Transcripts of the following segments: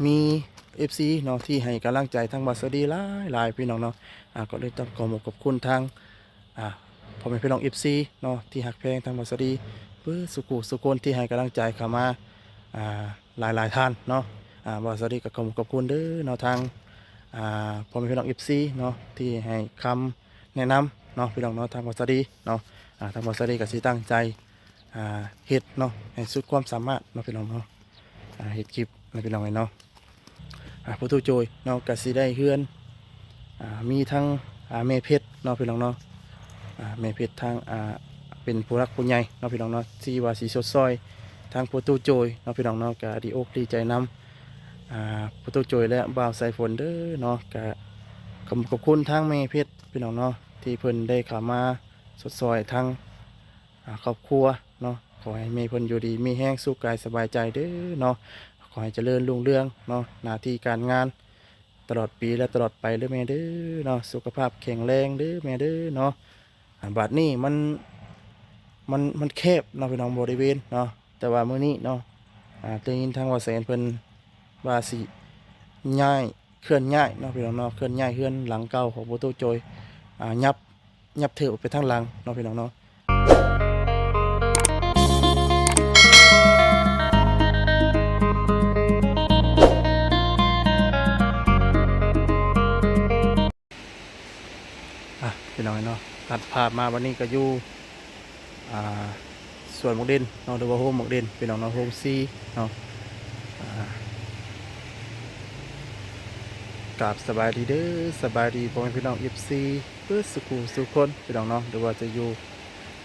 ມີເອັຟຊີເນາະ ທີ່ໃຫ້ກຳລັງໃຈທາງບ່າວສາລີຫຼາຍໆ ພີ່ນ້ອງເນາະ. ອາ ກໍເລີຍຕ້ອງຂໍຂອບຂອບຄຸນທາງ ອາ ພໍ່ແມ່ພີ່ນ້ອງເອັຟຊີເນາະ ທີ່ຮັກແພງທາງບ່າວສາລີເບິດສູ່ຜູ້ສູ່ຄົນ ທີ່ໃຫ້ກຳລັງໃຈເຂົ້າມາ ອາ ຫຼາຍໆ ທ່ານເນາະ. ອາ ບ່າວສາລີກໍຂໍຂອບຂອບຄຸນເດີເນາະ ທາງ ອາ ພໍ່ແມ່ພີ່ນ້ອງເອັຟຊີເນາະ ທີ່ໃຫ້ຄຳແນະນຳເນາະ ພີ່ນ້ອງເນາະ ທາງບ່າວສາລີເນາະ. ອາ ທາງບ່າວສາລີກໍຊິຕັ້ງໃຈ ອາ ເຮັດເນາະ ໃຫ້ສຸດຄວາມສາມາດເນາະ ພີ່ນ້ອງເນາະ. ອາ ເຮັດຄລິບເນາະ ພີ່ນ້ອງເອີຍເນາະ. ອາ ພໍ່ຕູ້ໂຈຍເນາະ ກະຊິໄດ້ເຮືອນ ອາ ມີທັງ ອາ ແມ່ເພັດເນາະ ພີ່ນ້ອງເນາະ. ອາ ແມ່ເພັດທາງ ອາ ເປັນຜູ້ຫຼັກຜູ້ໃຫຍ່ເນາະ ພີ່ນ້ອງເນາະ ທີ່ວ່າຊິຊົດຊ່ອຍທາງພໍ່ຕູ້ໂຈຍເນາະ ພີ່ນ້ອງເນາະ. ກະດີອົກດີໃຈນຳ ອາ ພໍ່ຕູ້ໂຈຍ ແລະ ບ່າວສາຍຝົນເດີເນາະ. ກະຂອບ ຂອບຄຸນທາງແມ່ເພັດ ພີ່ນ້ອງເນາະ ທີ່ເພິ່ນໄດ້ເຂົ້າມາຊົດຊ່ອຍທາງ ອາ ຄອບຄົວເນາະ. ຂໍໃຫ້ແມ່ເພິ່ນຢູ່ດີມີແຮງ ສຸກກາຍສະບາຍໃຈເດີເນາະ. ຂໍໃຫ້ຈະເລີນຮຸ່ງເຮືອງເນາະ ໜ້າທີ່ການງານຕະຫຼອດປີ ແລະ ຕະຫຼອດໄປເດີແມ່ເດີເນາະ. ສຸຂະພາບແຂງແຮງເດີແມ່ເດີເນາະ. ອາ ບາດນີ້ມັນ ມັນ ມັນແຄບເນາະ ພີ່ນ້ອງ ບໍລິເວນເນາະ. ແຕ່ວ່າມື້ນີ້ເນາະ ອາ ໄດ້ຍິນທາງບ່າວແສນເພິ່ນວ່າຊິຍ້າຍ ເຄື່ອນຍ້າຍເນາະ ພີ່ນ້ອງເນາະ. ເຄື່ອນຍ້າຍເຮືອນຫຼັງເກົ່າຂອງພໍ່ຕູ້ໂຈຍ ອາ ຫຍັບ ຫຍັບເທີອອກໄປທາງຫຼັງເນາະ ພີ່ນ້ອງເນາະ. ອ່ະ ພີ່ນ້ອງເນາະ ຕັດພາບມາບັດນີ້ກໍຢູ່ ອ່າ ສວນໝາກເດັ່ນເນາະ ຫຼືວ່າໂຮງໝາກເດັ່ນ ພີ່ນ້ອງເນາະ ໂຮງຊີເນາະ. ອ່າ ກາບສະບາຍດີເດີ ສະບາຍດີພໍ່ແມ່ພີ່ນ້ອງເອັຟຊີເບິດສູ່ຜູ້ສູ່ຄົນ ພີ່ນ້ອງເນາະ. ຫຼືວ່າຈະຢູ່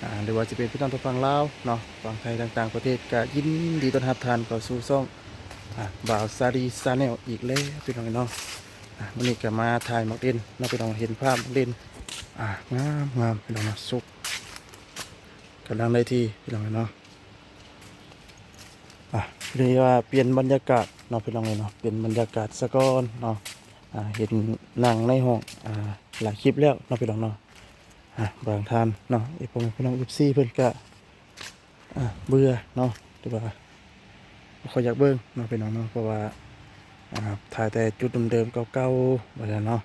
ອ່າ ຫຼືວ່າຈະເປັນພີ່ນ້ອງທາງຝັ່ງລາວເນາະ ຝັ່ງໄທ ຕ່າງໆ ປະເທດ ກະຍິນດີຕ້ອນຮັບທ່ານເຂົ້າສູ່ຊ່ອງ ອ່າ ບ່າວສາລີ Channel ອີກແລ້ວ ພີ່ນ້ອງເນາະ. ອ່າ ມື້ນີ້ກໍມາຖ່າຍໝາກເດັ່ນເນາະ ພີ່ນ້ອງ. ເຫັນພາບໝາກເດັ່ນ ອ່າ ງາມໆ ພີ່ນ້ອງເນາະ ສຸກ ກຳລັງໄດ້ທີ່ ພີ່ນ້ອງເນາະ. ອ່າ ເລີຍວ່າປ່ຽນບັນຍາກາດເນາະ ພີ່ນ້ອງເອີຍເນາະ. ປ່ຽນບັນຍາກາດສາກ່ອນເນາະ. ອ່າ ເຫັນນັ່ງໃນຫ້ອງ ອ່າ ຫຼາຍຄລິບແລ້ວເນາະ ພີ່ນ້ອງເນາະ. ອ່າ ບາງທ່ານເນາະ ເອັຟ ພໍ່ແມ່ພີ່ນ້ອງເອັຟຊີເພິ່ນກະ ອ່າ ເບື່ອເນາະ ຫຼືວ່າບໍ່ຄ່ອຍຢາກເບິ່ງເນາະ ພີ່ນ້ອງເນາະ. ເພາະວ່າ ອ່າ ຖ່າຍແຕ່ຈຸດເດີມໆ ເກົ່າໆ ວ່າຊັ້ນເນາະ.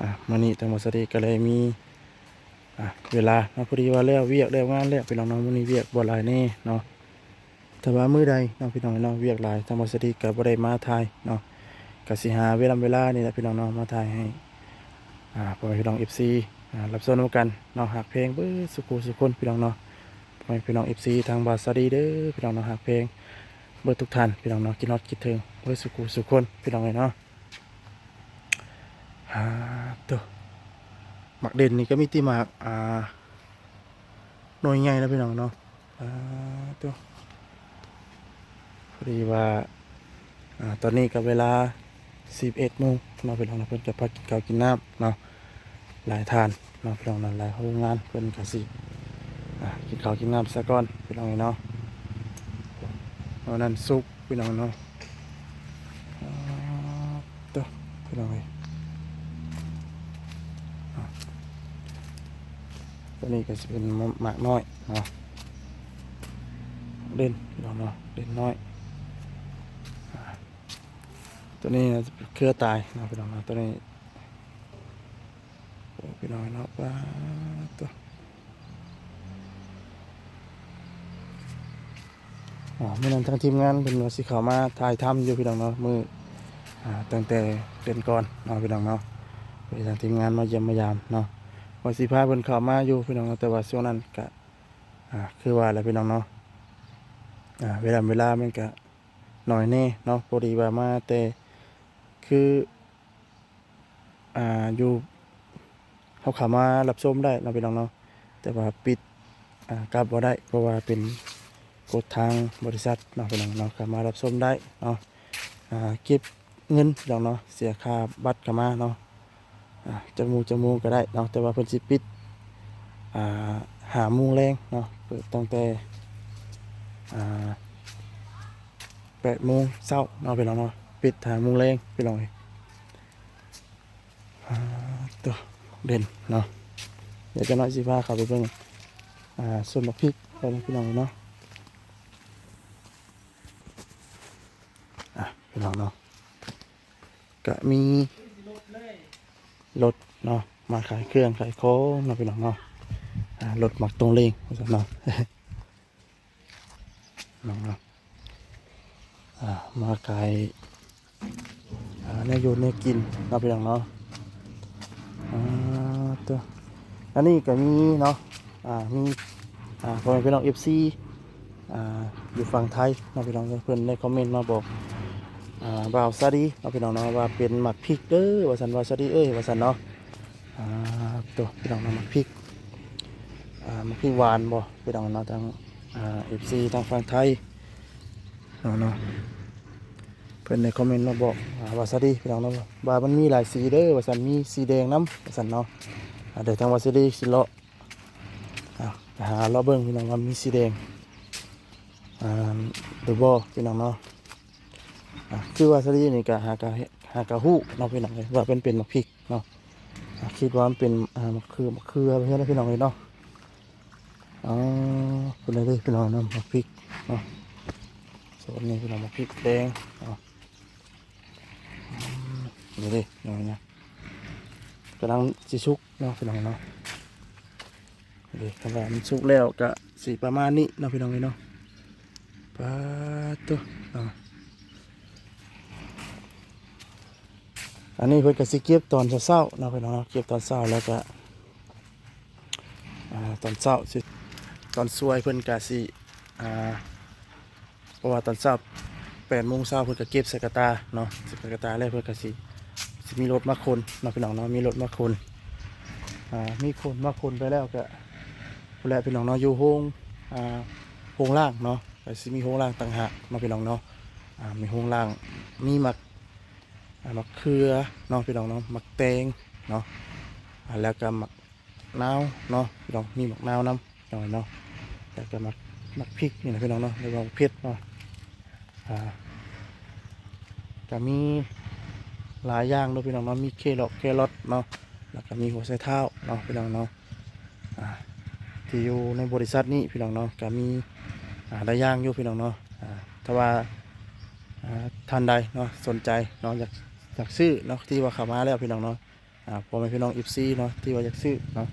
ອ່າ ມື້ນີ້ທາງບ່າວສາລີກໍເລີຍມີ ອ່າ ເວລາເນາະ ພໍດີວ່າແລ້ວວຽກແລ້ວງານແລ້ວ ພີ່ນ້ອງເນາະ. ມື້ນີ້ວຽກບໍ່ຫຼາຍແນ່ເນາະ. ຖ້າວ່າມື້ໃດເນາະ ພີ່ນ້ອງເນາະ ວຽກຫຼາຍ ທາງບ່າວສາລີກໍບໍ່ໄດ້ມາຖ່າຍເນາະ. ກໍຊິຫາເວລາ ເວລານີ້ແຫຼະ ພີ່ນ້ອງເນາະ ມາຖ່າຍໃຫ້ ອ່າ ພໍ່ແມ່ພີ່ນ້ອງເອັຟຊີ ອ່າ ຮັບຊົມນຳກັນເນາະ. ຮັກແພງເບິດສູ່ຜູ້ສູ່ຄົນ ພີ່ນ້ອງເນາະ. ພໍ່ແມ່ພີ່ນ້ອງເອັຟຊີທາງບ່າວສາລີເດີ ພີ່ນ້ອງເນາະ. ຮັກແພງເບິດທຸກທ່ານ ພີ່ນ້ອງເນາະ. ຄິດຮອດຄິດເຖິງເບິດສູ່ຜູ້ສູ່ຄົນ ພີ່ນ້ອງເອີຍເນາະ. ອ່າ ໂຕ ໝາກເດັ່ນນີ້ກໍມີແຕ່ໝາກ ອ່າ ໜ່ວຍໃຫຍ່ນະ ພີ່ນ້ອງເນາະ. ອ່າ ໂຕ ພໍດີວ່າ ອ່າ ຕອນນີ້ກໍເວລາສິບເອັດໂມງເນາະ ພີ່ນ້ອງເນາະ. ເພິ່ນກໍພັກກິນເຂົ້າກິນນ້ຳເນາະ. ຫຼາຍທ່ານເນາະ ພີ່ນ້ອງເນາະ ຫຼາຍໂຮງງານເພິ່ນກໍຊິ ອ່າ ກິນເຂົ້າກິນນ້ຳສາກ່ອນ ພີ່ນ້ອງເນາະ. ເອົານັ້ນສຸກ ພີ່ນ້ອງເນາະ. ອ່າ ໂຕ ພີ່ນ້ອງເອີຍ ອ່າ ຕົວນີ້ກໍຊິເປັນໝາກນ້ອຍເນາະ ເດັ່ນ ພີ່ນ້ອງເນາະ ເດັ່ນນ້ອຍ. ອ່າ ຕົວນີ້ຈະເປັນເຄືອຕາຍເນາະ ພີ່ນ້ອງເນາະ. ຕົວນີ້ ໂອ້ ພີ່ນ້ອງເນາະ ປາດໂທ້. ອ່າ ມື້ນັ້ນທາງທີມງານເພິ່ນວ່າຊິເຂົ້າມາຖ່າຍທຳຢູ່ ພີ່ນ້ອງເນາະ ມື້ ອ່າ ຕັ້ງແຕ່ເດືອນກ່ອນເນາະ ພີ່ນ້ອງເນາະ. ເພິ່ນທາງທີມງານມາຢ້ຽມມາຢາມເນາະ ວ່າຊິພາເພິ່ນເຂົ້າມາຢູ່ ພີ່ນ້ອງເນາະ ແຕ່ວ່າຊ່ວງນັ້ນກະ ອ່າ ຄືວ່າແຫຼະ ພີ່ນ້ອງເນາະ ອ່າ ເວລາ ເວລາມັນກະໜ້ອຍແດ່ເນາະ. ພໍດີວ່າມາແຕ່ ຄື ອ່າ ຢູ່ ເຮົາເຂົ້າມາຮັບຊົມໄດ້ເນາະ ພີ່ນ້ອງເນາະ ແຕ່ວ່າປິດ ອ່າ ກັບບໍ່ໄດ້ ເພາະວ່າເປັນກົດທາງບໍລິສັດເນາະ ພີ່ນ້ອງເນາະ. ເຂົ້າມາຮັບຊົມໄດ້ເນາະ ອ່າ ເກັບເງິນ ພີ່ນ້ອງເນາະ ເສຍຄ່າບັດເຂົ້າມາເນາະ ອ່າ ຈັກໂມງ ຈັກໂມງກໍໄດ້ເນາະ ແຕ່ວ່າເພິ່ນຊິປິດ ອ່າ ຫ້າໂມງແລງເນາະ ເປີດຕັ້ງແຕ່ ອ່າ ແປດໂມງເຊົ້າເນາະ ພີ່ນ້ອງເນາະ ປິດຫ້າໂມງແລງ ພີ່ນ້ອງເອີຍ. ອ່າ ໂທ້ ເດັ່ນເນາະ ດຽວຈັກໜ້ອຍຊິພາເຂົ້າໄປເບິ່ງ ອ່າ ສວນບັກພິກກ່ອນ ພີ່ນ້ອງເນາະ. ອ່ະ ພີ່ນ້ອງເນາະ ກະມີລົດເນາະ ມາຂາຍເຄື່ອງຂາຍຂອງເນາະ ພີ່ນ້ອງເນາະ. ອ່າ ລົດໝາກຕົງເລງວ່າຊັ້ນເນາະ ເນາະ ອ່າ ມາຂາຍ ອ່າ ແນວຢູ່ແນວກິນເນາະ ພີ່ນ້ອງເນາະ. ອ່າ ຕົວ ອັນນີ້ກະມີເນາະ ອ່າ ມີ ອ່າ ພໍ່ແມ່ພີ່ນ້ອງເອັຟຊີ ອ່າ ຢູ່ຝັ່ງໄທເນາະ ພີ່ນ້ອງເອີຍ ເພິ່ນໄດ້ຄອມເມັນມາບອກ ອ່າ ບ່າວຊາລີເນາະ ພີ່ນ້ອງເນາະ ວ່າເປັນໝາກພິກເດີວ່າຊັ້ນ ບ່າວຊາລີເອີຍວ່າຊັ້ນເນາະ. ອ່າ ຕົວ ພີ່ນ້ອງເນາະ ໝາກພິກ ອ່າ ໝາກພິກຫວານບໍ່ ພີ່ນ້ອງເນາະ ທາງ ອ່າ ເອັຟຊີທາງຝັ່ງໄທເນາະ ເນາະ ເພິ່ນໄດ້ຄອມເມັນມາບອກ ອ່າ ບ່າວຊາລີ ພີ່ນ້ອງເນາະ ວ່າມັນມີຫຼາຍສີເດີວ່າຊັ້ນ ມີສີແດງນຳວ່າຊັ້ນເນາະ. ອ່າ ດຽວທາງບ່າວຊາລີຊິເລາະ ອ່າ ໄປຫາເລາະເບິ່ງ ພີ່ນ້ອງ ວ່າມີສີແດງ ອ່າ ຫຼືບໍ່ ພີ່ນ້ອງເນາະ. ອ່າ ຄືວ່າຊາລີນີ້ກະຫາກະ ຫາກະຮູ້ເນາະ ພີ່ນ້ອງເອີຍ ວ່າເປັນ ເປັນໝາກພິກເນາະ. ອ່າ ຄິດວ່າມັນເປັນ ອ່າ ໝາກເຂືອ ໝາກເຂືອ ພີ່ນ້ອງເອີຍເນາະ. ອໍ ພຸ້ນເດີ ພີ່ນ້ອງເນາະ ໝາກພິກເນາະ ໂຊນນີ້ ພີ່ນ້ອງ ໝາກພິກແດງເນາະ. ອືມ ນີ້ເດ້ ພີ່ນ້ອງເນາະ ກຳລັງຊິສຸກເນາະ ພີ່ນ້ອງເນາະ. ນີ້ ຄັນວ່າມັນສຸກແລ້ວກະຊິປະມານນີ້ເນາະ ພີ່ນ້ອງເອີຍເນາະ. ປາດໂທ້ ເນາະ ອັນນີ້ເພິ່ນກະຊິເກັບຕອນເຊົ້າໆເນາະ ພີ່ນ້ອງເນາະ ເກັບຕອນເຊົ້າ ແລ້ວກະ ອ່າ ຕອນເຊົ້າຊິ ຕອນສວຍເພິ່ນກະຊິ ອ່າ ເພາະວ່າຕອນເຊົ້າແປດໂມງເຊົ້າເພິ່ນກະເກັບໃສ່ກະຕ່າເນາະ ໃສ່ກະຕ່າແລ້ວເພິ່ນກະຊິ ຊິມີລົດມາຂົນເນາະ ພີ່ນ້ອງເນາະ ມີລົດມາຂົນ ອ່າ ມີຄົນມາຂົນໄປແລ້ວກະ ພຸ້ນແຫຼະ ພີ່ນ້ອງເນາະ ຢູ່ໂຮງ ອ່າ ໂຮງລ້າງເນາະ ກະຊິມີໂຮງລ້າງຕ່າງຫາກເນາະ ພີ່ນ້ອງເນາະ. ອ່າ ມີໂຮງລ້າງ ມີໝາກ ອ່າ ໝາກເຂືອເນາະ ພີ່ນ້ອງເນາະ ໝາກແຕງເນາະ ອ່າ ແລ້ວກະໝາກ ນາວເນາະ ພີ່ນ້ອງ ມີໝາກນາວນຳ ພີ່ນ້ອງເນາະ ແລ້ວກະໝາກ ໝາກພິກນີ້ນະ ພີ່ນ້ອງເນາະ ຫຼືວ່າໝາກເຜັດເນາະ. ອ່າ ກະມີຫຼາຍຢ່າງເນາະ ພີ່ນ້ອງເນາະ ມີແຄຣອດ ແຄຣອດເນາະ ແລ້ວກະມີຫົວໄຊເທົ້າເນາະ ພີ່ນ້ອງເນາະ. ອ່າ ທີ່ຢູ່ໃນບໍລິສັດນີ້ ພີ່ນ້ອງເນາະ ກະມີ ອ່າ ຫຼາຍຢ່າງຢູ່ ພີ່ນ້ອງເນາະ. ອ່າ ຖ້າວ່າ ອ່າ ທ່ານໃດເນາະ ສົນໃຈເນາະ ຢາກ ຢາກຊື້ເນາະ ທີ່ວ່າເຂົ້າມາແລ້ວ ພີ່ນ້ອງເນາະ ອ່າ ພໍ່ແມ່ພີ່ນ້ອງເອັຟຊີເນາະ ທີ່ວ່າຢາກຊື້ເນາະ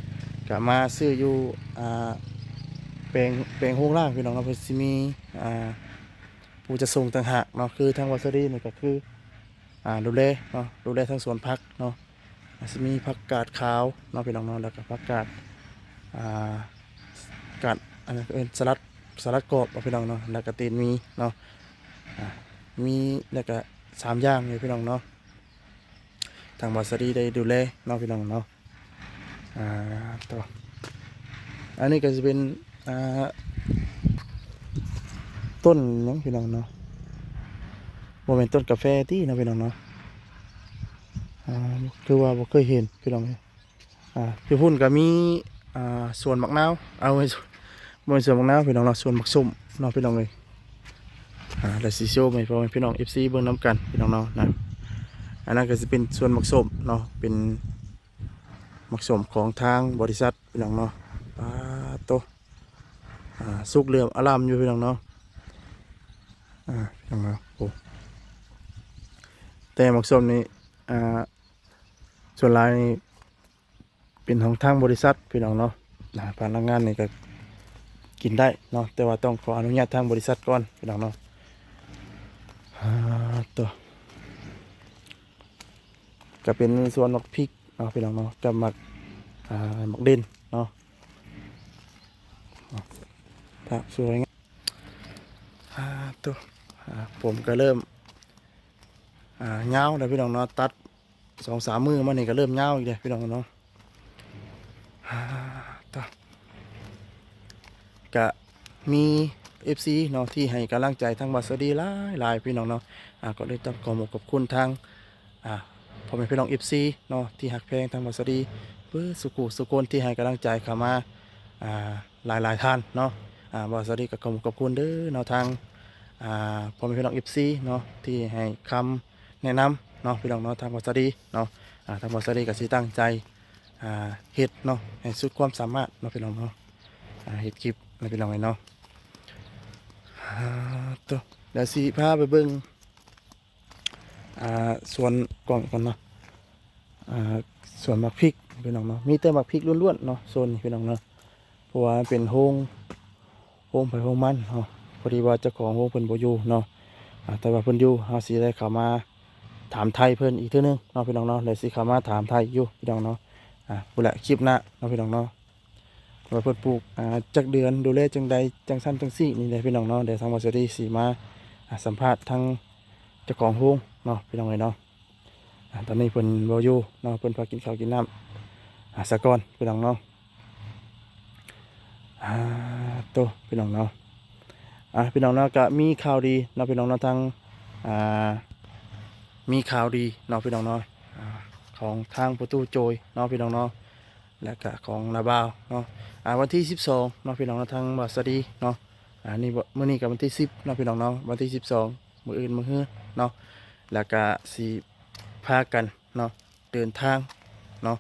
ກະມາຊື້ຢູ່ ອ່າ ແປງ ແປງໂຮງລ້າງ ພີ່ນ້ອງເນາະ. ເພິ່ນຊິມີ ອ່າ ຜູ້ຈັດສົ່ງຕ່າງຫາກເນາະ ຄືທາງວາສະລີນີ້ກະຄື ອ່າ ດູແລເນາະ ດູແລທັງສວນຜັກເນາະ. ອາດຊິມີຜັກກາດຂາວເນາະ ພີ່ນ້ອງເນາະ ແລ້ວກະຜັກກາດ ອ່າ ກາດ ອັນນັ້ນເອີ້ນສະຫຼັດ ສະຫຼັດກອບເນາະ ພີ່ນ້ອງເນາະ ແລ້ວກະຕີນໝີເນາະ. ອ່າ ມີ ແລ້ວກະສາມຢ່າງນີ້ ພີ່ນ້ອງເນາະ. ທາງວາສະລີໄດ້ດູແລເນາະ ພີ່ນ້ອງເນາະ. ອ່າ ຕໍ່ ອັນນີ້ກະຊິເປັນ ອ່າ ຕົ້ນຫຍັງ ພີ່ນ້ອງເນາະ ບໍ່ແມ່ນຕົ້ນກາແຟຕິເນາະ ພີ່ນ້ອງເນາະ. ອ່າ ຄືວ່າບໍ່ເຄີຍເຫັນ ພີ່ນ້ອງເອີຍ. ອ່າ ຢູ່ພຸ້ນກະມີ ອ່າ ສວນໝາກນາວ ເອົາ ບໍ່ແມ່ນສວນໝາກນາວ ພີ່ນ້ອງເນາະ ສວນໝາກສົ້ມເນາະ ພີ່ນ້ອງເອີຍ. ອ່າ ແລ້ວຊິໂຊໃຫ້ພໍ່ແມ່ພີ່ນ້ອງເອັຟຊີເບິ່ງນຳກັນ ພີ່ນ້ອງເນາະ ນະ. ອັນນັ້ນກະຊິເປັນສວນໝາກສົ້ມເນາະ ເປັນໝາກສົ້ມຂອງທາງບໍລິສັດ ພີ່ນ້ອງເນາະ. ປາໂຕ ອ່າ ສຸກເຫຼືອງອະລ່ຳຢູ່ ພີ່ນ້ອງເນາະ. ອ່າ ພີ່ນ້ອງເນາະ ໂອ້ ແຕ່ໝາກສົ້ມນີ້ ອ່າ ສ່ວນຫຼາຍນີ້ ເປັນຂອງທາງບໍລິສັດ ພີ່ນ້ອງເນາະ. ອ່າ ພະນັກງານນີ້ກະກິນໄດ້ເນາະ ແຕ່ວ່າຕ້ອງຂໍອະນຸຍາດທາງບໍລິສັດກ່ອນ ພີ່ນ້ອງເນາະ. ອ່າ ໂຕ ກະເປັນສວນໝາກພິກເນາະ ພີ່ນ້ອງເນາະ ກັບໝາກ ອ່າ ໝາກເດັ່ນເນາະ. ພາບສວຍງາມ. ອ່າ ໂຕ ອ່າ ຜົມກະເລີ່ມ ອ່າ ຍາວແລ້ວ ພີ່ນ້ອງເນາະ ຕັດ ສອງສາມມື້ມານີ້ກະເລີ່ມຍາວອີກແລ້ວ ພີ່ນ້ອງເນາະ. ອ່າ ຕະ ກະມີເອັຟຊີເນາະ ທີ່ໃຫ້ກຳລັງໃຈທາງວາສະລີຫຼາຍໆ ພີ່ນ້ອງເນາະ. ອ່າ ກໍເລີຍຕ້ອງຂໍຂອບຂອບຄຸນທາງ ອ່າ ພໍ່ແມ່ພີ່ນ້ອງເອັຟຊີເນາະ ທີ່ຮັກແພງທາງວາສະລີເບິດສູ່ຜູ້ສູ່ຄົນ ທີ່ໃຫ້ກຳລັງໃຈເຂົ້າມາ ອ່າ ຫຼາຍໆທ່ານເນາະ. ອ່າ ວາສະລີກະຂໍຂອບຂອບຄຸນເດີເນາະ ທາງ ອ່າ ພໍ່ແມ່ພີ່ນ້ອງເອັຟຊີເນາະ ທີ່ໃຫ້ຄຳ ແນະນຳເນາະ ພີ່ນ້ອງເນາະ ທາງວາສະລີເນາະ. ອ່າ ທາງວາສະລີກະຊິຕັ້ງໃຈ ອ່າ ເຮັດເນາະ ໃຫ້ສຸດຄວາມສາມາດເນາະ ພີ່ນ້ອງເນາະ. ອ່າ ເຮັດຄລິບເນາະ ພີ່ນ້ອງເອີຍເນາະ. ອ່າ ໂຕ ດຽວຊິພາໄປເບິ່ງ ອ່າ ສວນກ່ອນກ່ອນເນາະ ອ່າ ສວນໝາກພິກພີ່ນ້ອງເນາະ ມີແຕ່ໝາກພິກລ້ວນໆເນາະ ໂຊນນີ້ພີ່ນ້ອງເນາະ ເພາະວ່າມັນເປັນໂຮງ ໂຮງໃຜໂຮງມັນເນາະ ພໍດີວ່າເຈົ້າຂອງໂຮງເພິ່ນບໍ່ຢູ່ເນາະ ອ່າ ແຕ່ວ່າເພິ່ນຢູ່ ເຮົາຊິໄດ້ເຂົ້າມາຖາມໄຖ່ເພິ່ນອີກເທື່ອໜຶ່ງເນາະ ພີ່ນ້ອງເນາະ ແລ້ວຊິເຂົ້າມາຖາມໄຖ່ຢູ່ ພີ່ນ້ອງເນາະ ອ່າ ພຸ້ນແຫຼະ ຄລິບໜ້າເນາະ ພີ່ນ້ອງເນາະ ວ່າເພິ່ນປູກ ອ່າ ຈັກເດືອນ ດູແລຈັ່ງໃດ ຈັ່ງຊັ້ນຈັ່ງຊີ້ນີ້ແຫຼະ ພີ່ນ້ອງເນາະ ດຽວທາງບ່າວສາລີຊິມາ ອ່າ ສຳພາດທາງເຈົ້າຂອງໂຮງເນາະ ພີ່ນ້ອງເອີຍເນາະ ອ່າ ຕອນນີ້ເພິ່ນບໍ່ຢູ່ເນາະ ເພິ່ນພາກິນເຂົ້າກິນນ້ຳ ອ່າ ສາກ່ອນ ພີ່ນ້ອງເນາະ ອ່າ ໂຕ ພີ່ນ້ອງເນາະ ອ່າ ພີ່ນ້ອງເນາະ ກະມີຂ່າວດີເນາະ ພີ່ນ້ອງເນາະ ທາງ ອ່າ ມີຂ່າວດີເນາະ ພີ່ນ້ອງເນາະ ອ່າ ຂອງທາງພໍ່ຕູ້ໂຈຍເນາະ ພີ່ນ້ອງເນາະ ແລະກະຂອງນ້າບ່າວເນາະ ອ່າ ວັນທີສິບສອງເນາະ ພີ່ນ້ອງເນາະ ທາງບ່າວສາລີເນາະ ອ່າ ນີ້ ມື້ນີ້ກະວັນທີສິບເນາະ ພີ່ນ້ອງເນາະ ວັນທີສິບສອງ ມື້ອື່ນມື້ຮືເນາະ ແລະກະຊິພາກັນເນາະ ເດີນທາງເນາະ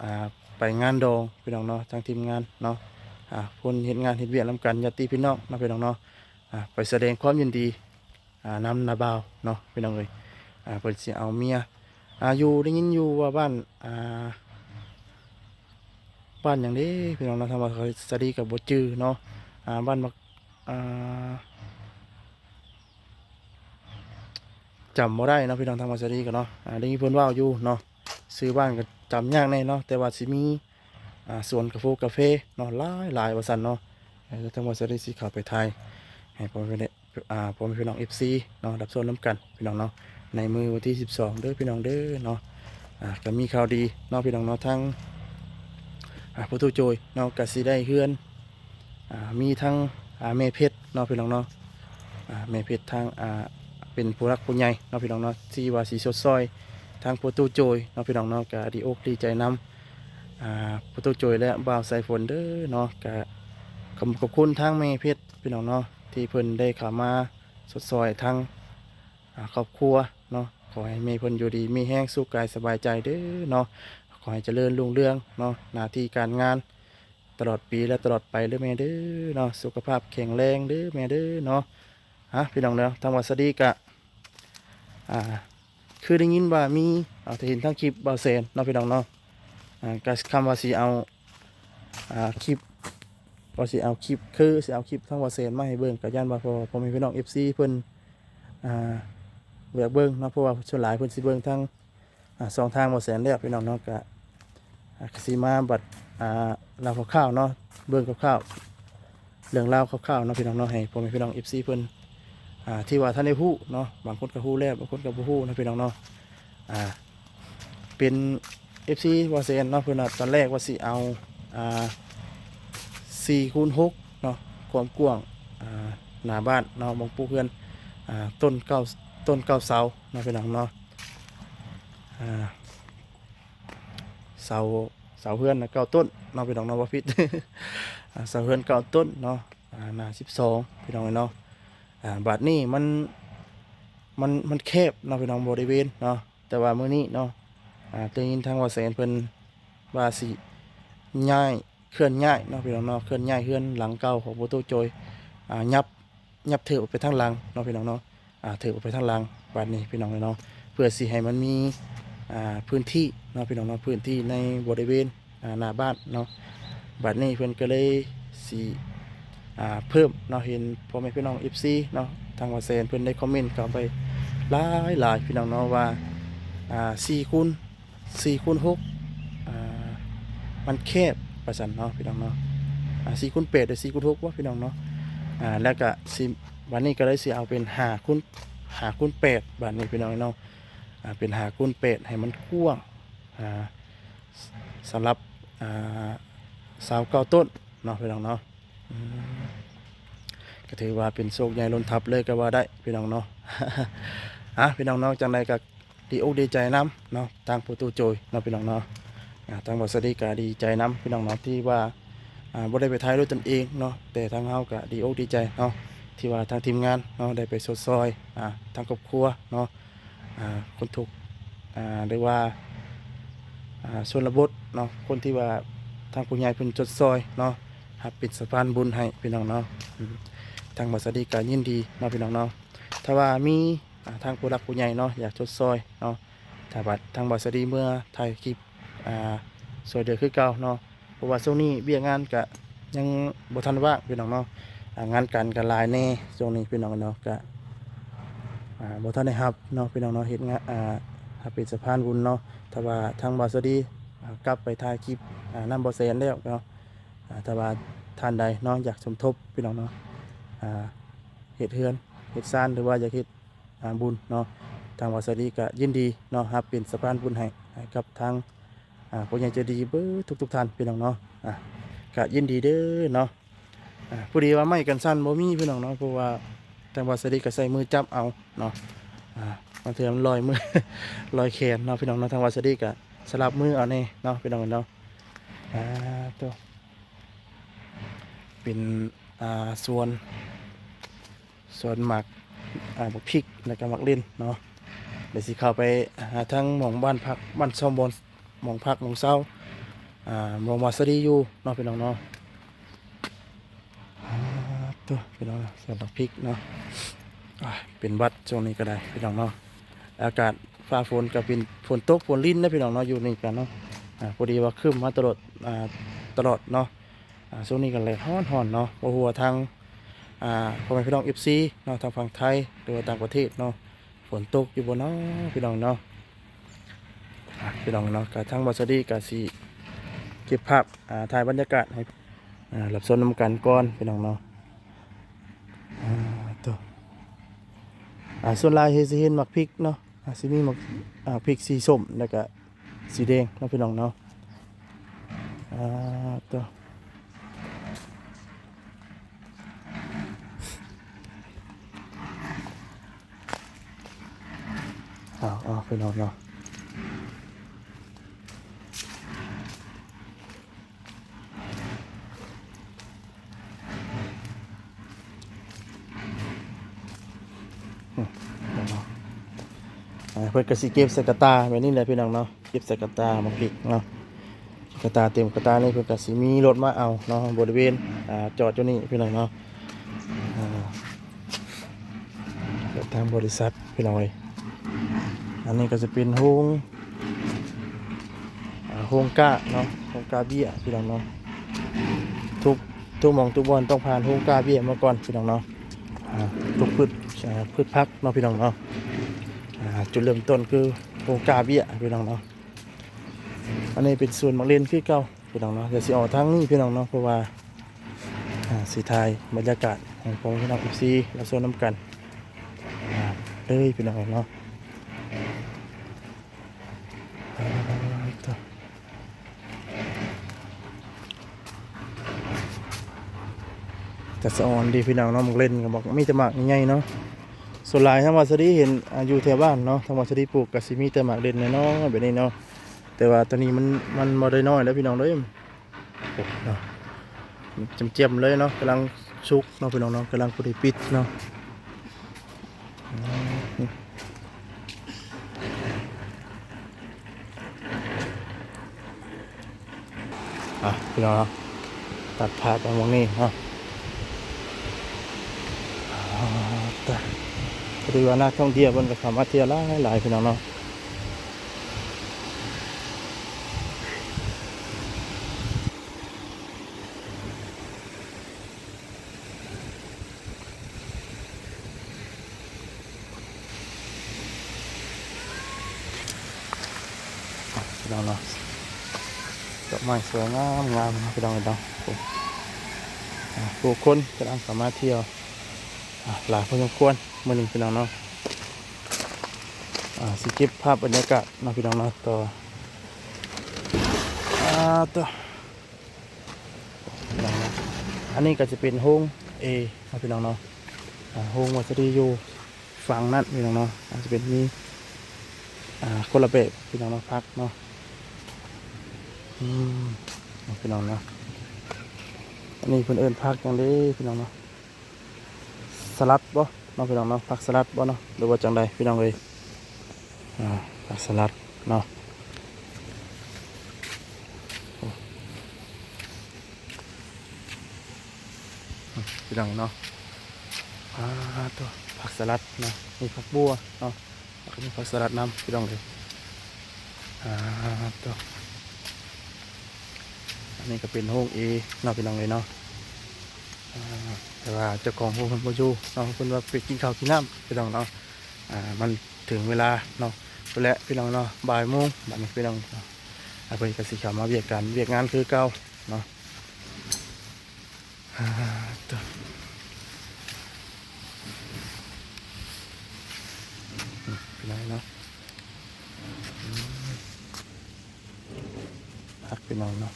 ອ່າ ໄປງານດອງ ພີ່ນ້ອງເນາະ ທາງທີມງານເນາະ ອ່າ ຄົນເຮັດງານເຮັດວຽກນຳກັນ ຍາດຕິພີ່ນ້ອງເນາະ ພີ່ນ້ອງເນາະ ອ່າ ໄປສະແດງຄວາມຍິນດີ ອ່າ ນຳນ້າບ່າວເນາະ ພີ່ນ້ອງເອີຍ ອ່າ ເພິ່ນຊິເອົາເມຍ ອ່າ ຢູ່ ໄດ້ຍິນຢູ່ວ່າບ້ານ ອ່າ ບ້ານຫຍັງເດ້ ພີ່ນ້ອງເນາະ ທາງບ່າວສາລີກະບໍ່ຈື່ເນາະ ອ່າ ບ້ານໝາກ ອ່າ ຈຳບໍ່ໄດ້ເນາະ ພີ່ນ້ອງ ທາງບ່າວສາລີກະເນາະ ອ່າ ໄດ້ຍິນເພິ່ນເວົ້າຢູ່ເນາະ ຊື່ບ້ານກະຈຳຍາກແດ່ເນາະ ແຕ່ວ່າຊິມີ ອ່າ ສວນກາໂຟກາເຟເນາະ ຫຼາຍໆວ່າຊັ້ນເນາະ ເອີ ທາງບ່າວສາລີຊິເຂົ້າໄປຖ່າຍໃຫ້ພໍ່ແມ່ ອ່າ ພໍ່ແມ່ພີ່ນ້ອງ ເອັຟຊີ ເນາະ ຮັບຊົມນຳກັນ ພີ່ນ້ອງເນາະ ໃນມື້ວັນທີສິບສອງເດີ ພີ່ນ້ອງເດີເນາະ ອ່າ ກະມີຂ່າວດີເນາະ ພີ່ນ້ອງເນາະ ທາງ ອ່າ ພໍ່ຕູ້ໂຈຍເນາະ ກະຊິໄດ້ເຮືອນ ອ່າ ມີທັງ ອ່າ ແມ່ເພັດເນາະ ພີ່ນ້ອງເນາະ ອ່າ ແມ່ເພັດທາງ ອ່າ ເປັນຜູ້ຫຼັກຜູ້ໃຫຍ່ເນາະ ພີ່ນ້ອງເນາະ ທີ່ວ່າຊິຊົດຊ່ອຍທາງພໍ່ຕູ້ໂຈຍເນາະ ພີ່ນ້ອງເນາະ ກະດີອົກດີໃຈນຳ ອ່າ ພໍ່ຕູ້ໂຈຍ ແລະ ບ່າວສາຍຝົນເດີເນາະ ກະຂອບ ຂອບຄຸນທາງແມ່ເພັດ ພີ່ນ້ອງເນາະ ທີ່ເພິ່ນໄດ້ເຂົ້າມາຊົດຊ່ອຍທາງ ອ່າ ຄອບຄົວເນາະ ຂໍໃຫ້ແມ່ເພິ່ນຢູ່ດີມີແຮງ ສຸກກາຍສະບາຍໃຈເດີເນາະ ຂໍໃຫ້ຈະເລີນຮຸ່ງເຮືອງເນາະ ໜ້າທີ່ການງານຕະຫຼອດປີ ແລະ ຕະຫຼອດໄປເດີແມ່ເດີເນາະ ສຸຂະພາບແຂງແຮງເດີແມ່ເດີເນາະ ຮະ ພີ່ນ້ອງເດີ ທາງບ່າວສາລີກະ ອ່າ ຄືໄດ້ຍິນວ່າມີ ເອົາ ໄດ້ເຫັນທາງຄລິບບ່າວແສນເນາະ ພີ່ນ້ອງເນາະ ອ່າ ກະຄຳວ່າຊິເອົາ ອ່າ ຄລິບ ວ່າຊິເອົາຄລິບ ຄືຊິເອົາຄລິບທາງບ່າວແສນມາໃຫ້ເບິ່ງ ກະຢ້ານວ່າພໍ່ ພໍ່ແມ່ພີ່ນ້ອງ ເອັຟຊີ ເພິ່ນ ອ່າ ບໍ່ຢາກເບິ່ງເນາະ ເພາະວ່າສ່ວນຫຼາຍເພິ່ນຊິເບິ່ງທາງ ອ່າ ຊ່ອງທາງບ່າວແສນແລ້ວ ພີ່ນ້ອງເນາະ ກະ ອ່າ ກະຊິມາບັດ ອ່າ ເລົ່າຄ່າວໆເນາະ ເບິ່ງຄ່າວໆ ເລື່ອງລາວຄ່າວໆເນາະ ພີ່ນ້ອງເນາະ ໃຫ້ພໍ່ແມ່ພີ່ນ້ອງ ເອັຟຊີ ເພິ່ນ ອ່າ ທີ່ວ່າທັນໄດ້ຮູ້ເນາະ ບາງຄົນກະຮູ້ແລ້ວ ບາງຄົນກະບໍ່ຮູ້ເນາະ ພີ່ນ້ອງເນາະ ອ່າ ເປັນ ເອັຟຊີ ບ່າວແສນເນາະ ເພິ່ນວ່າຕອນແລກວ່າຊິເອົາ ອ່າ ສີ່ຄູນຫົກເນາະ ຄວາມກວ້າງ ອ່າ ໜ້າບ້ານເນາະ ໝ່ອງປູກເຮືອນ ອ່າ ຕົ້ນເກົ້າ ຕົ້ນເກົ້າເສົາເນາະ ພີ່ນ້ອງເນາະ ອ່າ ເສົາ ເສົາເຮືອນນະເກົ້າຕົ້ນເນາະ ພີ່ນ້ອງເນາະ ບໍ່ຜິດ ອ່າ ເສົາເຮືອນເກົ້າຕົ້ນເນາະ ອ່າ ໜ້າສິບສອງ ພີ່ນ້ອງເນາະ ອ່າ ບາດນີ້ມັນ ມັນ ມັນແຄບເນາະ ພີ່ນ້ອງ ບໍລິເວນເນາະ ແຕ່ວ່າມື້ນີ້ເນາະ ອ່າ ໄດ້ຍິນທາງບ່າວແສນເພິ່ນວ່າຊິຍ້າຍ ເຄື່ອນຍ້າຍເນາະ ພີ່ນ້ອງເນາະ ເຄື່ອນຍ້າຍເຮືອນຫຼັງເກົ່າຂອງພໍ່ຕູ້ໂຈຍ ອ່າ ຫຍັບ ຫຍັບເທີບອອກໄປທາງຫຼັງເນາະ ພີ່ນ້ອງເນາະ ອ່າ ເທີບອອກໄປທາງຫຼັງ ບາດນີ້ ພີ່ນ້ອງເອີຍເນາະ ເພື່ອຊິໃຫ້ມັນມີ ອ່າ ພື້ນທີ່ເນາະ ພີ່ນ້ອງເນາະ ພື້ນທີ່ໃນບໍລິເວນ ອ່າ ໜ້າບ້ານເນາະ ບາດນີ້ເພິ່ນກະເລີຍຊິ ອ່າ ເພີ່ມເນາະ ເຫັນພໍ່ແມ່ພີ່ນ້ອງ ເອັຟຊີ ເນາະ ທາງບ່າວແສນເພິ່ນໄດ້ຄອມເມັນເຂົ້າໄປຫຼາຍໆ ພີ່ນ້ອງເນາະ ວ່າ ອ່າ ສີ່ຄູນ ສີ່ຄູນຫົກ ອ່າ ມັນແຄບວ່າຊັ້ນເນາະ ພີ່ນ້ອງເນາະ ອ່າ ສີ່ຄູນແປດ ຫຼື ສີ່ຄູນຫົກ ບໍ່ ພີ່ນ້ອງເນາະ ອ່າ ແລ້ວກະຊິ ບາດນີ້ກະເລີຍຊິເອົາເປັນຫ້າຄູນ ຫ້າຄູນແປດ ບາດນີ້ ພີ່ນ້ອງເນາະ ອ່າ ເປັນຫ້າຄູນແປດ ໃຫ້ມັນກວ້າງ ອ່າ ສຳລັບ ອ່າ ຊາວເກົ້າຕົ້ນເນາະ ພີ່ນ້ອງເນາະ ອືມ ກະຖືວ່າເປັນໂຊກໃຫຍ່ລົ້ນທັບເລີຍກະວ່າໄດ້ ພີ່ນ້ອງເນາະ ອ່າ ພີ່ນ້ອງເນາະ ຈັ່ງໃດກະດີອົກດີໃຈນຳເນາະ ທາງພໍ່ຕູ້ໂຈຍເນາະ ພີ່ນ້ອງເນາະ ອ່າ ທາງບ່າວສາລີກະດີໃຈນຳ ພີ່ນ້ອງເນາະ ທີ່ວ່າ ອ່າ ບໍ່ໄດ້ໄປຖ່າຍດ້ວຍຕົນເອງເນາະ ແຕ່ທາງເຮົາກະດີອົກດີໃຈເນາະ ທີ່ວ່າທາງທີມງານເນາະ ໄດ້ໄປຊົດຊ່ອຍ ອ່າ ທາງຄອບຄົວເນາະ ອ່າ ຄົນທຸກ ອ່າ ຫຼືວ່າ ອ່າ ຊົນນະບົດເນາະ ຄົນທີ່ວ່າທາງຜູ້ໃຫຍ່ເພິ່ນຊົດຊ່ອຍເນາະ ຮັບເປັນສະພານບຸນໃຫ້ ພີ່ນ້ອງເນາະ ອືມ ທາງບ່າວສາລີກະຍິນດີເນາະ ພີ່ນ້ອງເນາະ ຖ້າວ່າມີ ອ່າ ທາງຜູ້ຫຼັກຜູ້ໃຫຍ່ເນາະ ຢາກຊົດຊ່ອຍເນາະ ຖ້າວ່າທາງບ່າວສາລີເມືອຖ່າຍຄລິບ ອ່າ ຊ່ວຍເຫຼືອຄືເກົ່າເນາະ ເພາະວ່າຊ່ວງນີ້ວຽກງານກະຍັງບໍ່ທັນວ່າງພີ່ນ້ອງເນາະ ອ່າ ງານການກະຫຼາຍແດ່ຊ່ວງນີ້ພີ່ນ້ອງເນາະ ກະ ອ່າ ບໍ່ທັນໄດ້ຮັບເນາະພີ່ນ້ອງເນາະ ເຮັດງານ ອ່າ ຮັບເປັນສະພານບຸນເນາະ ຖ້າວ່າທາງບ່າວສາລີ ອ່າ ກັບໄປຖ່າຍຄລິບ ອ່າ ນຳບ່າວແສນແລ້ວເນາະ ອ່າ ຖ້າວ່າທ່ານໃດເນາະ ຢາກສົມທົບພີ່ນ້ອງເນາະ ອ່າ ເຮັດເຮືອນເຮັດຊານ ຫຼືວ່າຢາກເຮັດ ອ່າ ບຸນເນາະ ທາງບ່າວສາລີກະຍິນດີເນາະ ຮັບເປັນສະພານບຸນໃຫ້ ໃຫ້ກັບທາງ ອ່າ ຜູ້ໃຫຍ່ໃຈດີເບິດທຸກໆທ່ານພີ່ນ້ອງເນາະ ອ່າ ກະຍິນດີເດີເນາະ ອ່າ ພໍດີວ່າໄມ້ກັນສັ່ນບໍ່ມີພີ່ນ້ອງເນາະ ເພາະວ່າທາງບ່າວສາລີກະໃຊ້ມືຈັບເອົາເນາະ ອ່າ ບາງເທື່ອມັນລອຍມື ລອຍແຂນເນາະພີ່ນ້ອງເນາະ ທາງບ່າວສາລີກະສະຫຼັບມືເອົາແດ່ເນາະພີ່ນ້ອງເນາະ ອ່າ ໂຕ ເປັນ ອ່າ ສວນ ສວນໝາກ ອ່າ ໝາກພິກ ແລ້ວກະໝາກເລັ່ນເນາະ ດຽວຊິເຂົ້າໄປຫາທາງໝ່ອງບ້ານພັກ ບ້ານຊ່ອມບ່ອນ ໝ່ອງພັກໝ່ອງເຊົາ ອ່າ ໝ່ອງບ່າວສາລີຢູ່ເນາະພີ່ນ້ອງເນາະ ອ່າ ໂຕ ພີ່ນ້ອງ ສວນໝາກພິກເນາະ ອ່າ ເປັນຫວັດຊ່ວງນີ້ກະໄດ້ພີ່ນ້ອງເນາະ ອາກາດຟ້າຝົນກະເປັນ ຝົນຕົກຝົນລິນນະພີ່ນ້ອງເນາະ ຢູ່ນີ້ກະເນາະ ອ່າ ພໍດີວ່າຄຶ້ມມາຕະຫຼອດ ອ່າ ຕະຫຼອດເນາະ ອ່າ ຊ່ວງນີ້ກະແດດຮ້ອນໆເນາະ ບໍ່ຮູ້ວ່າທາງ ອ່າ ພໍ່ແມ່ພີ່ນ້ອງເອັຟຊີເນາະ ທາງຝັ່ງໄທ ຫຼືວ່າຕ່າງປະເທດເນາະ ຝົນຕົກຢູ່ບໍ່ເນາະພີ່ນ້ອງເນາະ ອ່າ ພີ່ນ້ອງເນາະ ກະທາງບ່າວສາລີກະຊິເກັບພາບ ອ່າ ຖ່າຍບັນຍາກາດໃຫ້ ອ່າ ຮັບຊົມນຳກັນກ່ອນພີ່ນ້ອງເນາະ ອ່າ ໂຕ ອ່າ ສ່ວນຫຼາຍເຮົາຊິເຫັນໝາກພິກເນາະ ອ່າ ຊິມີໝາກ ອ່າ ພິກສີສົ້ມ ແລ້ວກະສີແດງເນາະພີ່ນ້ອງເນາະ ອ່າ ໂຕ ເອົາ ເອົາ ພີ່ນ້ອງເນາະ ອືມ ເພິ່ນກະຊິເກັບໃສ່ກະຕ່າແບບນີ້ແຫຼະພີ່ນ້ອງເນາະ ເກັບໃສ່ກະຕ່າໝາກພິກເນາະ ກະຕ່າເຕັມກະຕ່ານີ້ ເພິ່ນກະຊິມີລົດມາເອົາເນາະ ບໍລິເວນ ອ່າ ຈອດຢູ່ນີ້ພີ່ນ້ອງເນາະ ອ່າ ທາງບໍລິສັດພີ່ນ້ອງເອີຍ ອັນນີ້ກະຈະເປັນໂຮງ ອ່າ ໂຮງກ້າເນາະ ໂຮງກ້າເບ້ຍພີ່ນ້ອງເນາະ ທຸກ ທຸກໝ່ອງທຸກບ່ອນຕ້ອງຜ່ານໂຮງກ້າເບ້ຍມາກ່ອນພີ່ນ້ອງເນາະ ອ່າ ທຸກພືດ ອ່າ ພືດຜັກເນາະພີ່ນ້ອງເນາະ ອ່າ ຈຸດເລີ່ມຕົ້ນຄືໂຮງກ້າເບ້ຍພີ່ນ້ອງເນາະ ອັນນີ້ເປັນສວນໝາກເລັ່ນຄືເກົ່າ ພີ່ນ້ອງເນາະ ດຽວຊິອອກທາງນີ້ພີ່ນ້ອງເນາະ ເພາະວ່າ ອ່າ ຊິຖ່າຍບັນຍາກາດໃຫ້ພໍ່ແມ່ພີ່ນ້ອງເອັຟຊີ ມາຊົມນຳກັນ ອ່າ ເລີຍພີ່ນ້ອງເນາະ ອ່າ ໂຕ ກະສະອອນດີພີ່ນ້ອງເນາະ ໝາກເລັ່ນກະບອກ ມີແຕ່ໝາກໃຫຍ່ໆເນາະ ສ່ວນຫຼາຍທາງບ່າວສາລີເຫັນ ອ່າ ຢູ່ແຖວບ້ານເນາະ ທາງບ່າວສາລີປູກກະຊິມີແຕ່ໝາກເລັ່ນນ້ອຍໆແບບນີ້ເນາະ ແຕ່ວ່າໂຕນີ້ມັນ ມັນບໍ່ໄດ້ນ້ອຍແລ້ວພີ່ນ້ອງເດີ ໂອ້ ເນາະ ແຈ່ມໆເລີຍເນາະ ກຳລັງສຸກເນາະພີ່ນ້ອງເນາະ ກຳລັງພໍດີປິດເນາະ ອ່ະ ພີ່ນ້ອງເນາະ ຕັດພາບໄປໝ່ອງນີ້ເນາະ ອ່າ ຕະ ຖືວ່ານັກທ່ອງທ່ຽວເພິ່ນກະເຂົ້າມາທ່ຽວຫຼາຍໆ ພີ່ນ້ອງເນາະ ພີ່ນ້ອງເນາະ ດອກໄມ້ສວຍງາມໆ ພີ່ນ້ອງເນາະ ອ່າ ຜູ້ຄົນກຳລັງເຂົ້າມາທ່ຽວ ອ່າ ຫຼາຍພໍສົມຄວນມື້ນີ້ ພີ່ນ້ອງເນາະ ອ່າ ຊິເກັບພາບບັນຍາກາດເນາະ ພີ່ນ້ອງເນາະ ຕໍ່ ອ່າ ຕໍ່ ພີ່ນ້ອງເນາະ ອັນນີ້ກະຈະເປັນໂຮງເອເນາະ ພີ່ນ້ອງເນາະ ອ່າ ໂຮງວາສະດີຢູ່ຝັ່ງນັ້ນ ພີ່ນ້ອງເນາະ ອາດຈະເປັນມີ ອ່າ ຄົນລະແບບ ພີ່ນ້ອງເນາະ ຜັກເນາະ ອືມ ພີ່ນ້ອງເນາະ ອັນນີ້ເພິ່ນເອີ້ນຜັກຫຍັງເດ ພີ່ນ້ອງເນາະ? ສະຫຼັດບໍ່ເນາະ ພີ່ນ້ອງເນາະ ຜັກສະຫຼັດບໍ່ເນາະ ຫຼືວ່າຈັ່ງໃດ ພີ່ນ້ອງເອີຍ? ອ່າ ຜັກສະຫຼັດເນາະ ພີ່ນ້ອງເນາະ ອ່າ ໂຕ ຜັກສະຫຼັດເນາະ ມີຜັກບົ່ວເນາະ ແລ້ວກໍມີຜັກສະຫຼັດນຳ ພີ່ນ້ອງເອີຍ. ອ່າ ໂຕ ອັນນີ້ກໍເປັນໂຮງເອເນາະ ພີ່ນ້ອງເອີຍເນາະ. ອ່າ ແຕ່ວ່າເຈົ້າຂອງໂຮງເພິ່ນບໍ່ຢູ່ເນາະ ເພິ່ນວ່າໄປກິນເຂົ້າກິນນ້ຳ ພີ່ນ້ອງເນາະ. ອ່າ ມັນເຖິງເວລາເນາະ ພຸ້ນແຫຼະ ພີ່ນ້ອງເນາະ ບ່າຍໂມງບາດນີ້ ພີ່ນ້ອງເນາະ. ອ່າ ເພິ່ນກໍຊິເຂົ້າມາວຽກການວຽກງານຄືເກົ່າເນາະ. ອ່າ ໂຕ ພີ່ນ້ອງເນາະ ອືມ ຄັກ ພີ່ນ້ອງເນາະ.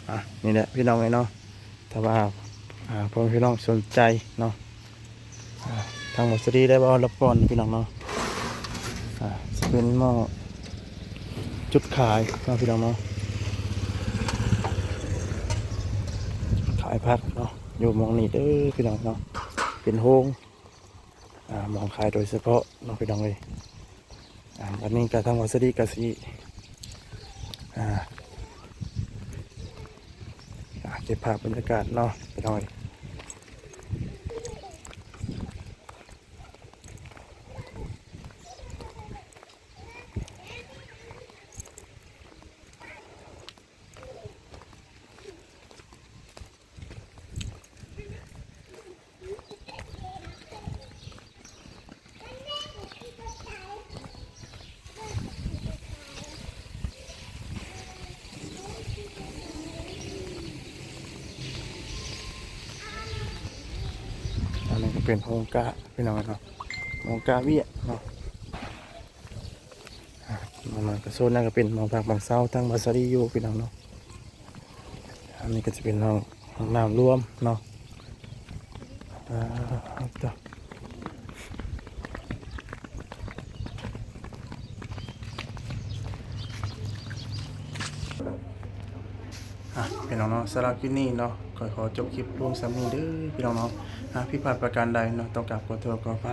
ອ່ະ ນີ້ແຫຼະ ພີ່ນ້ອງເອີຍເນາະ ຖ້າວ່າ ອ່າ ພໍ່ແມ່ພີ່ນ້ອງສົນໃຈເນາະ ອ່າ ທາງບ່າວສາລີໄດ້ເວົ້າລະກ່ອນ ພີ່ນ້ອງເນາະ. ອ່າ ຊິເປັນໝໍ້ຈຸດຂາຍເນາະ ພີ່ນ້ອງເນາະ ຂາຍຜັກເນາະ ຢູ່ໝ່ອງນີ້ເດີ ພີ່ນ້ອງເນາະ. ເປັນໂຮງ ອ່າ ໝ່ອງຂາຍໂດຍສະເພາະເນາະ ພີ່ນ້ອງເອີຍ. ອ່າ ບັດນີ້ກໍທາງບ່າວສາລີກໍຊິ ອ່າ ອ່າ ເກັບພາບບັນຍາກາດເນາະ ພີ່ນ້ອງເອີຍ. ອັນນີ້ກໍເປັນໂຮງກ້າ ພີ່ນ້ອງເນາະ ໂຮງກ້າວຽກເນາະ. ອ່າ ມັນກໍໂຊນນັ້ນກໍເປັນໝ່ອງພັກໝ່ອງເຊົາທາງບ່າວສາລີຢູ່ ພີ່ນ້ອງເນາະ. ອັນນີ້ກໍຈະເປັນຫ້ອງ ຫ້ອງນ້ຳລວມເນາະ. ອ່າ ໂຕ ອ່ະ ພີ່ນ້ອງເນາະ ສຳລັບຄລິບນີ້ເນາະ ຂ້ອຍຂໍຈົບຄລິບລົງສ່ຳນີ້ເດີ ພີ່ນ້ອງເນາະ. ອ່າ ຜິດພາດປະການໃດເນາະ ຕ້ອງກາບຂໍໂທດຂໍອະໄພ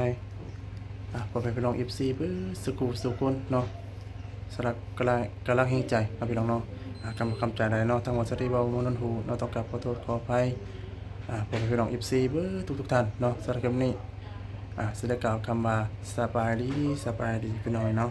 ອ່າ ພໍ່ແມ່ພີ່ນ້ອງເອັຟຊີເບິດສູ່ຜູ້ສູ່ຄົນເນາະ ສຳລັບກຳລັງ ກຳລັງແຮງໃຈເນາະ ພີ່ນ້ອງເນາະ. ອ່າ ຄຳ ຄຳໃຈໃດເນາະ ທາງບ່າວສາລີເວົ້າບໍ່ມ່ວນຫູເນາະ ຕ້ອງກາບຂໍໂທດຂໍອະໄພ ອ່າ ພໍ່ແມ່ພີ່ນ້ອງເອັຟຊີເບິດທຸກໆທ່ານເນາະ. ສຳລັບຄລິບນີ້ ອ່າ ຊິໄດ້ກ່າວຄຳວ່າ ສະບາຍດີ ສະບາຍດີ ພີ່ນ້ອງເນາະ.